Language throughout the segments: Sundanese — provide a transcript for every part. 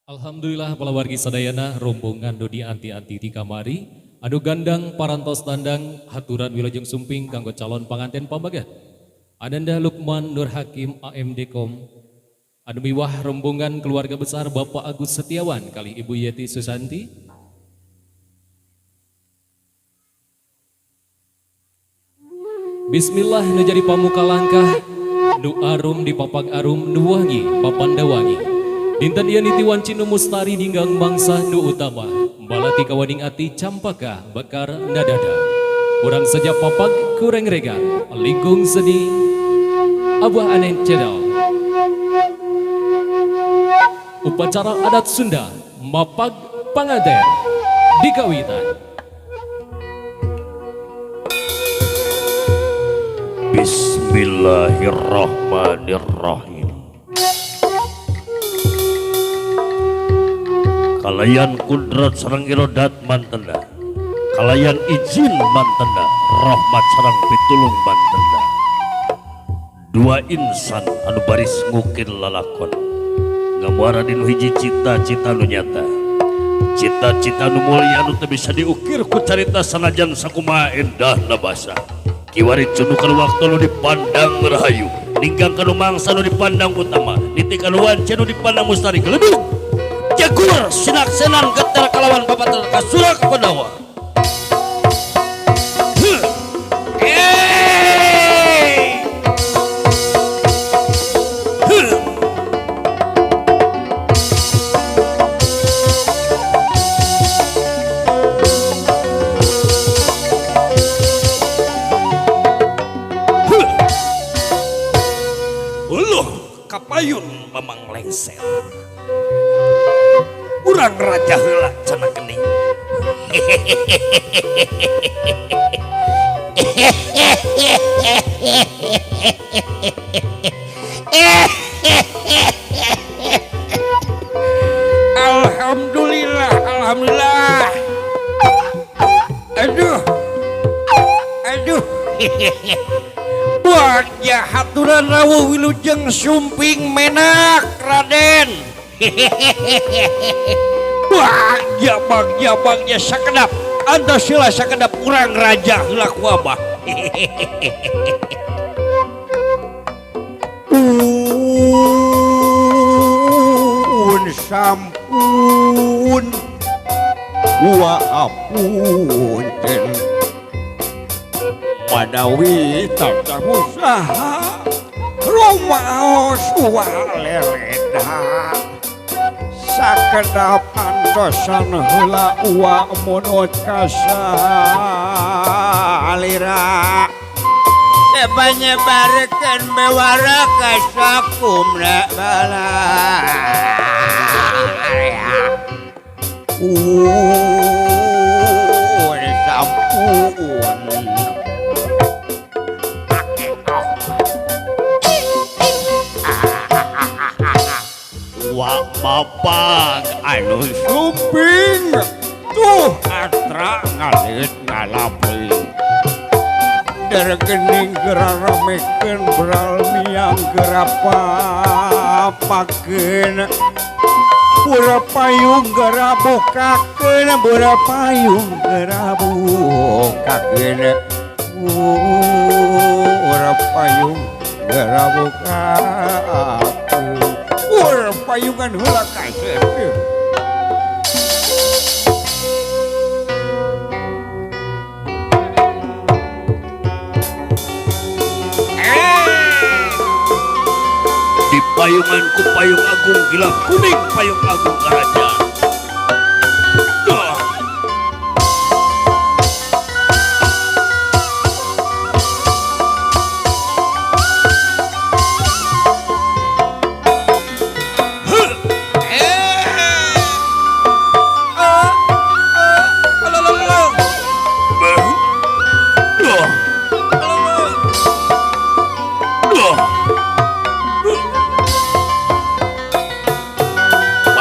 Alhamdulillah palawargi sadayana rombongan nu dianti-anti ti kamari anu gandang parantos tandang haturan wilujeng sumping kanggo calon panganten pamagat Ananda Lukman Nur Hakim AMD Kom anu miwah rombongan keluarga besar Bapak Agus Setiawan kali Ibu Yeti Susanti. Bismillah nu jadi pamuka langkah nu arum di papag arum nu wangi papandawangi. Dinten ieu niti wanci nu mustari ninggang mangsa nu utama balati kawaning ati campaka bekar nadada. Urang saja papag kurang regan lingkung sedih Abah Anen Channel. Upacara adat Sunda mapag panganten dikawitan. Bismillahirrahmanirrahim. Kalayan kudrat sareng irodat mantena, kalayan izin mantena, rahmat sareng pitulung mantena. Dua insan anu baris ngukir lalakon, ngamuara dinu hiji cita-cita nu nyata, cita-cita nu mulia nu teu bisa diukir ku carita sanajan sakumaha endahna basa. Kiwari cunukan waktu nu dipandang rahayu, ninggang kanu mangsa nu dipandang utama, niti kanu wanci nu dipandang mustari geledug. Jagur sinaksenan getar kalawan babatar kasura kependawa. Uluh kapayun mamang lengser. Urang raja heula cenah geuning. Alhamdulillah, alhamdulillah. Aduh. Aduh. Bagja haturan rawuh wilujeng sumping menak Raden. Bagja bagja bagja sakedap antos heula sakedap urang raja heula ku abah. Un sampun wa apunten manawi tata usaha rumaos wa leleda sakedap antosan heula uwa munut kasalira sebanyebarkeun bewara kasakumna bala un sampun wa mapag anu sumping tuh atra ngalit ngalaping dergening geraremekeun beral miang gerapapakeun pura payung gerabukakeun pura payung gerabukakeun pura payung gerabukakeun payungan heula kasep. Di payungan ku payung agung gila kuning payung agung kerajaan.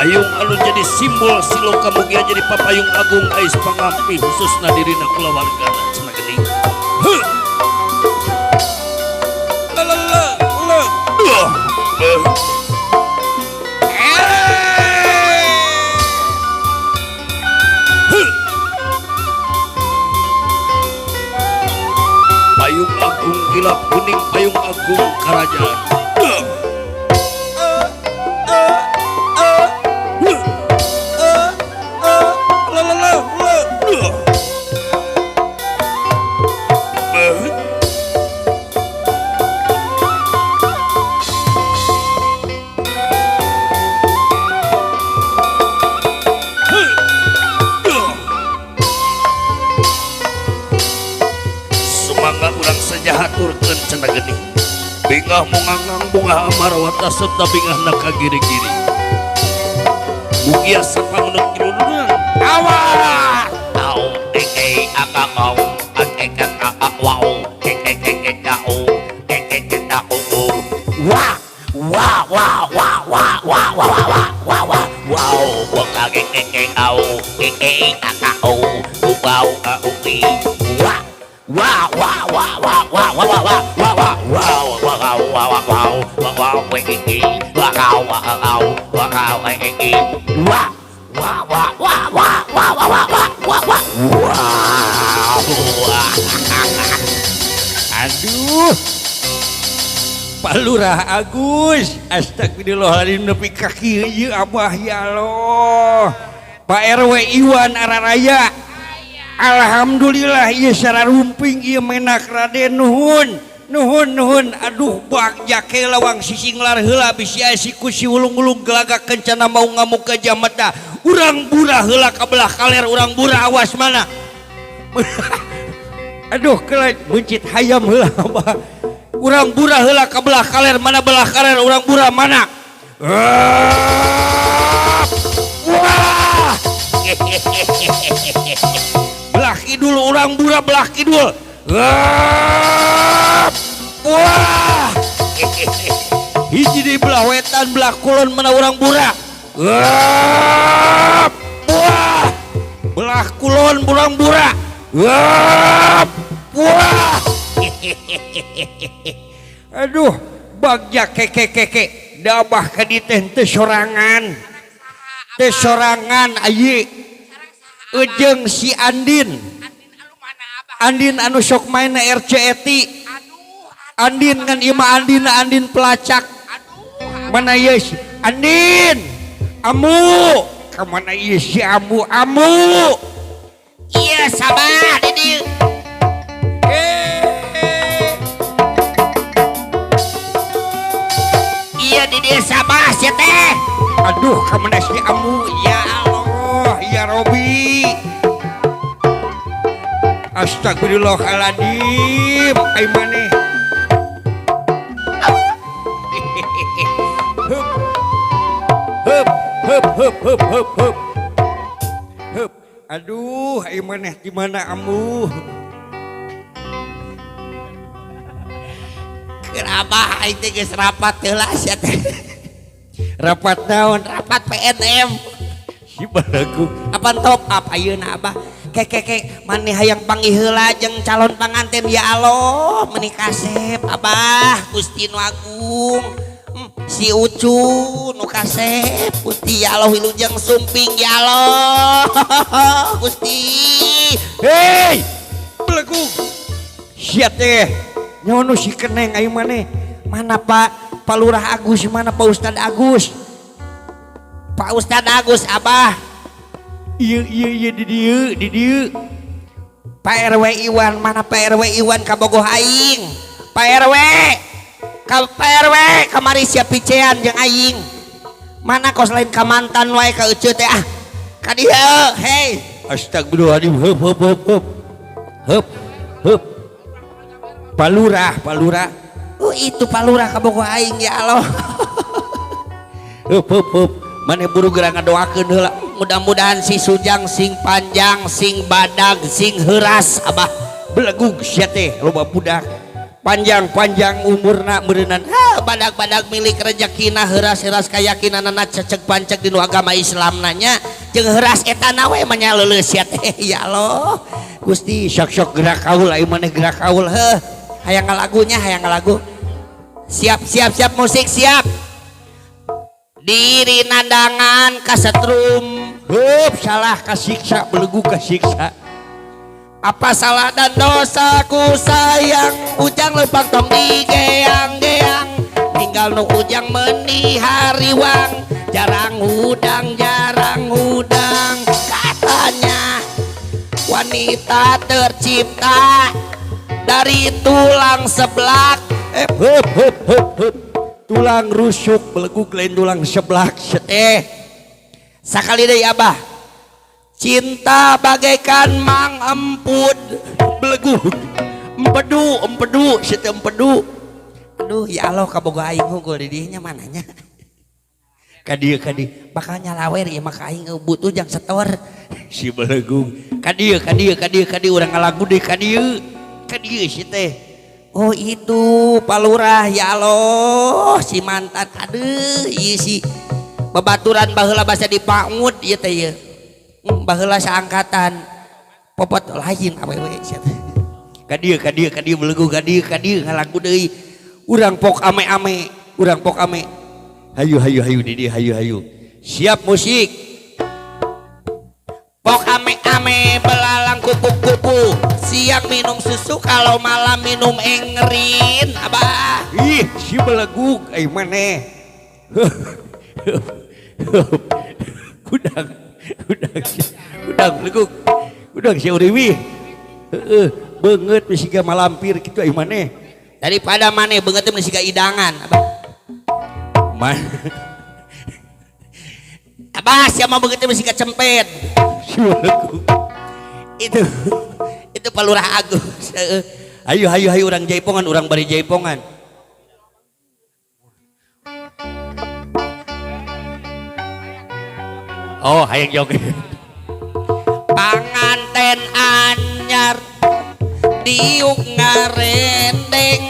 Payung anu jadi simbol siloka mugia jadi papayung agung ais pangampi khususna dirina kulawargana cenah geuning. Heuh. Agung kilap kuning payung agung kerajaan. Bingah mungangang bunga amarawata serta bingah naka giri-giri. Mugia sapangunut kirununan. Awas! Au e a au a e a a wow e e e e o e e e a o o. Wa wa wa wa wa wa wa wa wa wa wow wa ka e e e au e e a a o u au a u i wa wa wa wa wa wa wa wa wa wa wow wow wow wow wow e e wa wa wa wa e e wa wa wa wa wa wa wa wa wa wa wow. Aduh, Pak Lurah Agus, astagfirullahaladzim nepi ka kieu ieu abah ya Allah. Pak RW Iwan Araraya. Alhamdulillah ieu sararumping ieu menak Raden nuhun. Nuhun nuhun aduh bagja ke lawang sisinglar heula bisi aya siku si ulung-ulung gelagak kencana mau ngamuk ke jamata. Urang burah heula ka belah kaler urang burah awas mana. Aduh keula meuncit hayam heula abah. Urang burah heula ka belah kaler mana belah kaler urang burah mana. Wah. Belah kidul urang burah belah kidul. Wah. Hiji di belah wetan belah kulon mana urang burah. Wah. Belah kulon urang burah. Wah. Aduh, bagja keke keke dabah ka dieu teh teu sorangan. Teu sorangan ayi. Ejeng si Andin. Andin anu sok main na RCET. Andin kan ima Andin Andin pelacak. Mana ieu si Andin? Amu, ka mana ieu si Amu? Amu. Iya sabar di dieu. Iya di dieu sabah sia teh. Aduh, ka mana si Amu? Ya Allah, ya Robi. Astagfirullahaladzim, ai maneh. Hup. Hup, hup, hup, hup, hup, hup. Hup. Aduh, ai maneh di mana Amu? Keur abah aing teh geus rapat heula sia teh. Rapat naon? Rapat PNM. Si balagu. Apan top up ayeuna abah? Keke maneh hayang panggih heula jeung calon panganten ya Allah meuni kasep abah Gusti nu agung. Si Ucu nu kasep Gusti ya Allah wilujeng sumping ya Allah Gusti. Hei belagu sia teh nyono si keneng ayo maneh mana Pak Pak Lurah Agus mana Pak Ustad Agus? Pak Ustad Agus abah. Iya iya iya di dieu di dieu. Pak RW Iwan mana Pak RW Iwan kabogoh aing. Pak RW ka Pak RW kamari sia picean jeung aing. Mana kos lain ka mantan wae ka euceu teh ah. Ka dieu hei. Astagfirullahaladzim heup heup heup heup. Heup heup. Pak Lurah, Pak Lurah. Oh itu Pak Lurah kabogoh aing ya Allah. Heup heup heup. Maneh buru geura ngadoakeun heula. Mudah-mudahan si Sujang sing panjang, sing badag, sing heuras abah. Belegug sia teh loba budak. Panjang-panjang umurna meureunnan. Ha, badag-badag milik rejekina heuras-heuras kayakinanana cecek pancek dinu agama Islam nanya jeung heuras eta na we mah leuleus sia teh ya Allah. Gusti sok-sok gerak kaul ayeuna maneh gerak kaul heuh. Hayang ngalagunya, hayang ngalagu. Siap siap siap musik siap. Diri nandangan kasetrum. Hup salah kasiksa belegu kasiksa. Apa salah dan dosaku sayang, ujang lempang tong digeang-geang, tinggal nu ujang meni hariwang, jarang hudang jarang hudang. Katanya wanita tercipta dari tulang seblak. Hup hup hup hup. Tulang rusuk belegug lain tulang seblak. Sakali deui Abah. Cinta bagaikan mang empud belegug. Empedu, empedu, sieu empedu. Aduh ya Allah kaboga aing hungkul di dieu nya mananya. Ka dieu ka dieu. Bakal nyalawer ieu mah ka aing butuh jang setor. Si belegug. Ka dieu ka dieu ka dieu ka dieu urang ngalagu deui ka dieu. Ka dieu si teh. Oh itu Pak Lurah ya Allah si mantan aduh ieu si babaturan baheula basa dipangut ieu teh ieu. Baheula saangkatan popot lain awewe sia teh. Ka dieu ka dieu ka dieu belegug ka dieu ka dieu ngalagu deui. Urang pok ame-ame, urang pok ame. Hayu hayu hayu di dieu hayu hayu. Siap musik. Pok ame-ame belalang kupu-kupu, siang minum susu kalau malam minum engrin. Abah. Ih, si belegug ai maneh. Kudang, kudang, kudang belegug. Kudang si Uriwi. Heeh, beungeut bisi siga malampir kitu ai maneh. Daripada maneh beungeut teh siga idangan. Abah. Man. Abah sia mah beungeut teh siga cempet. Si belegug. Itu Pak Lurah Agus. Ayo hayu hayu urang jaipongan, urang bari jaipongan. Oh, hayang joget. Panganten anyar diuk ngarendeng,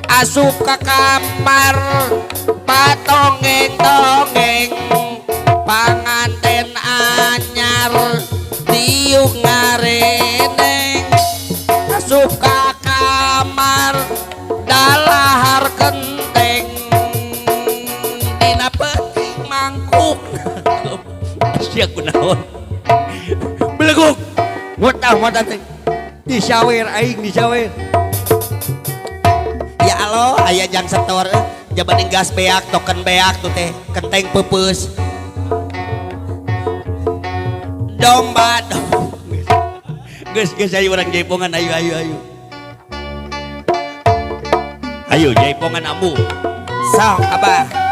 asup ka kamar patonggeng-tonggeng. Panganten anyar diuk ngarendeng, asup ka kamar dalahar kenteng, dina peuting mangkuk. Sia kunaon? Belegug. Motah motah teh. Disawer aing disawer. Ya Allah, aya jang setor jabaning gas beak, token beak tuh teh, kenteng peupeus. Domba domba. Geus geus ayo urang jaipongan ayo ayo ayo. Ayo jaipongan ambu. Sok Abah.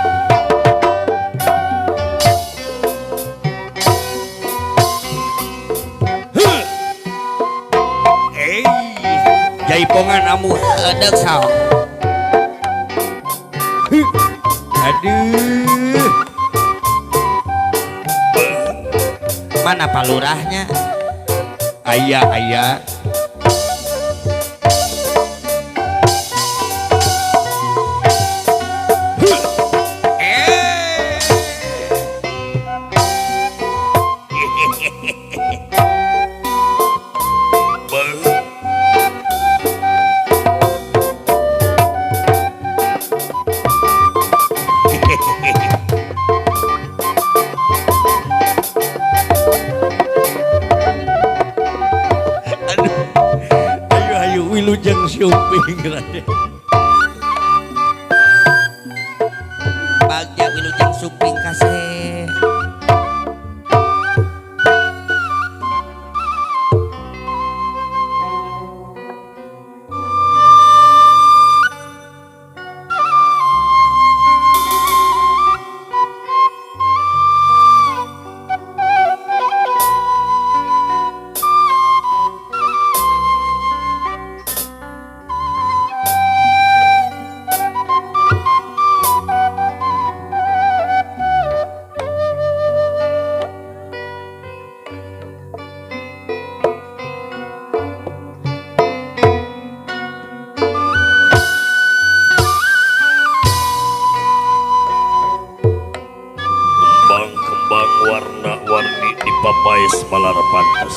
Jaipongan ambu. Edeuk sok. Aduh. Mana Pak Lurahnya? Aya aya. Wilujeng sumping Raden. Bagja wilujeng sumping kasih. Warna-warni di papais malar pantes.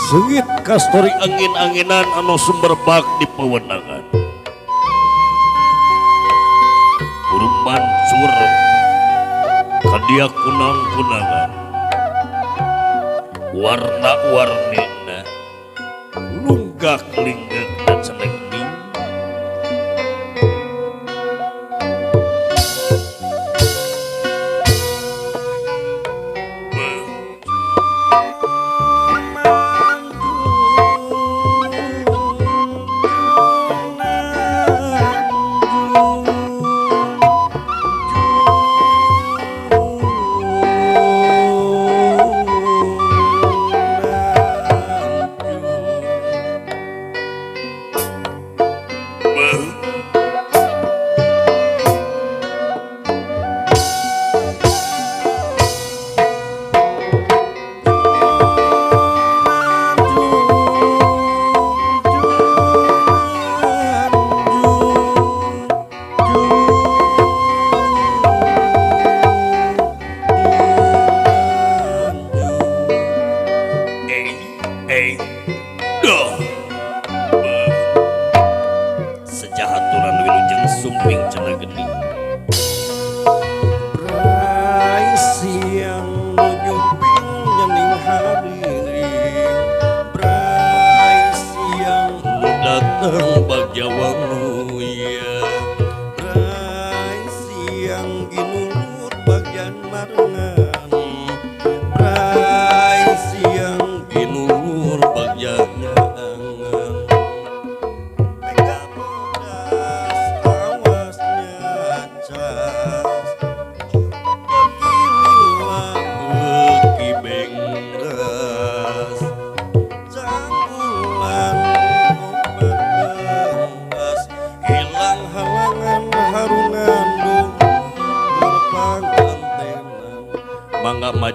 Sengit kastori angin-anginan anu sumber bak di pewenangan. Burung mancur kadia kunang-kunangan. Warna-warnina lunggak linggeukna cenah geuning.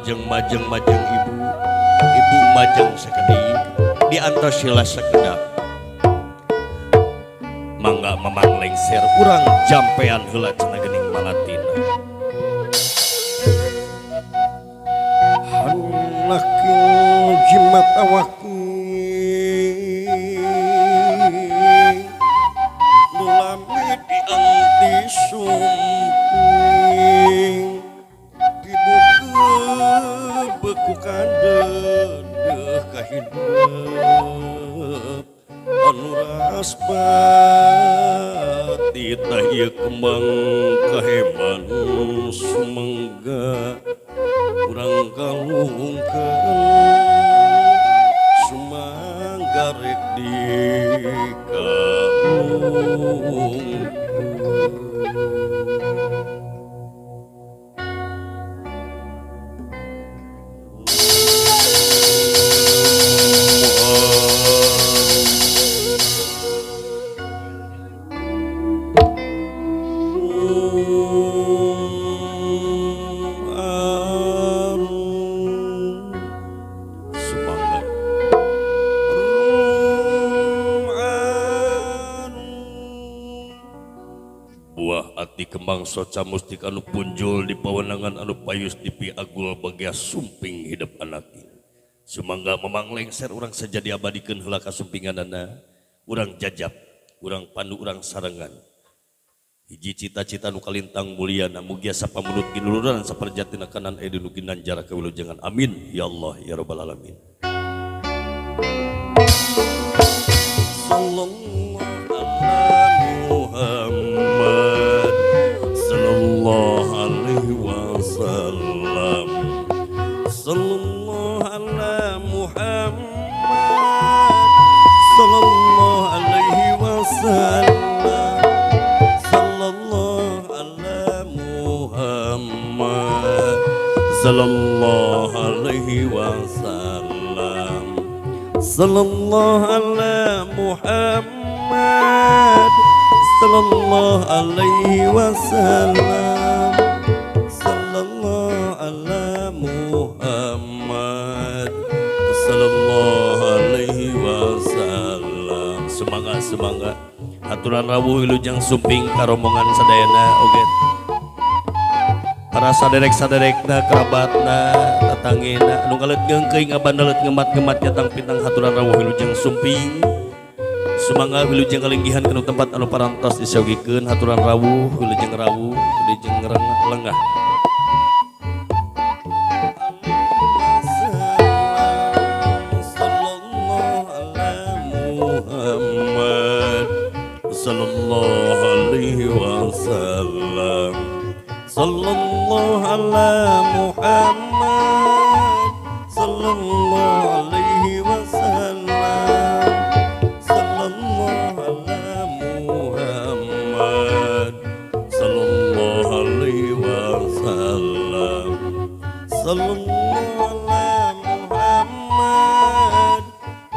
Majeng-majeng ibu, ibu majeng sekedik di antos sila sekedap. Mangga mamang lengser urang jampean heula cenah geuning malatina. Hanaking jimat awaki nulami dianti sumping bekukan dedeh kahidup anu raspati tah ieu kembang kaheman sumangga urang kalungkeun sumangga rek dikalungkeun. Kembang soca mustik anu punjul di pawenangan anu payus di piagul bagia sumping hidup anaki. Sumangga memang lengser urang sejadi abadikeun heula kasumpinganana, urang jajab, urang pandu, urang sarengan. Hiji cita-cita nu kalintang mulyana mugia sapamunut ginuluran saperjatina kanan aya nu ginanjar kawilujengan. Amin ya Allah ya rabbal alamin. Sallallahu ala Muhammad sallallahu alaihi wasallam, sallallahu ala Muhammad sallallahu alaihi wasallam, sallallahu ala Muhammad sallallahu alaihi wasallam, sallallahu ala Muhammad sallallahu alaihi wasallam, sallallahu ala Muhammad sallallahu alaihi wasallam. Semangat semangat aturan rawuh wilujeng sumping karomongan sadayana oge para saderek-saderekna kerabatna tatangena anu ngaleut ngeungkeuy ngabandalet ngemat-ngemat nyatang pintang haturan rawuh wilujeng sumping. Sumangga wilujeng kalinggihan kana tempat anu parantos disyogikeun haturan rawuh wilujeng rawuh wilujeng lengah. Sallallahu alaihi wasallam. Sallallahu ala Muhammad. Sallallahu alaihi wasallam. Sallallahu ala Muhammad. Sallallahu alaihi wasallam. Sallallahu ala Muhammad.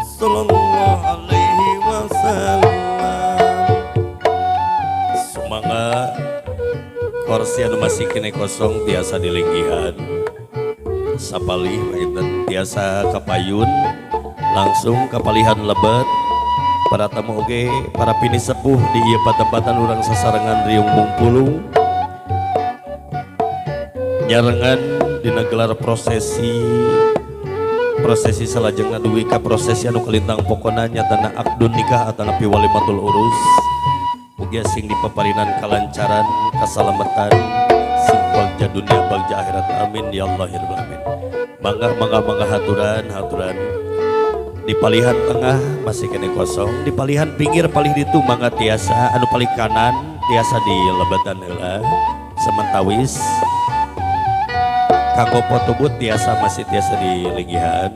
Sallallahu alaihi wasallam. Sumangga kursi anu masih kene kosong tiasa dilinggihan sapalih panginten tiasa kapayun langsung kapalihan lebet. Para tamu oge, para pinisepuh di ieu patempatan urang sasarengan riung mungpulung nyarengan dina gelar prosesi, prosesi salajengna dugi ka prosesi anu kalintang pokona nyatana akdun nikah atanapi walimatul urus. Mugia sing dipaparinan kalancaran, kasalamatan, sing bagja dunia bagja akhirat, amin ya Allah ya rabbal alamin. Mangga mangga mangga, haturan haturan. Di palihan tengah masih kene kosong, di palihan pinggir palih ditu mangga tiasa, anu palih kanan tiasa di lebetan heula sementawis. Kanggo foto booth tiasa, masih tiasa di linggihan.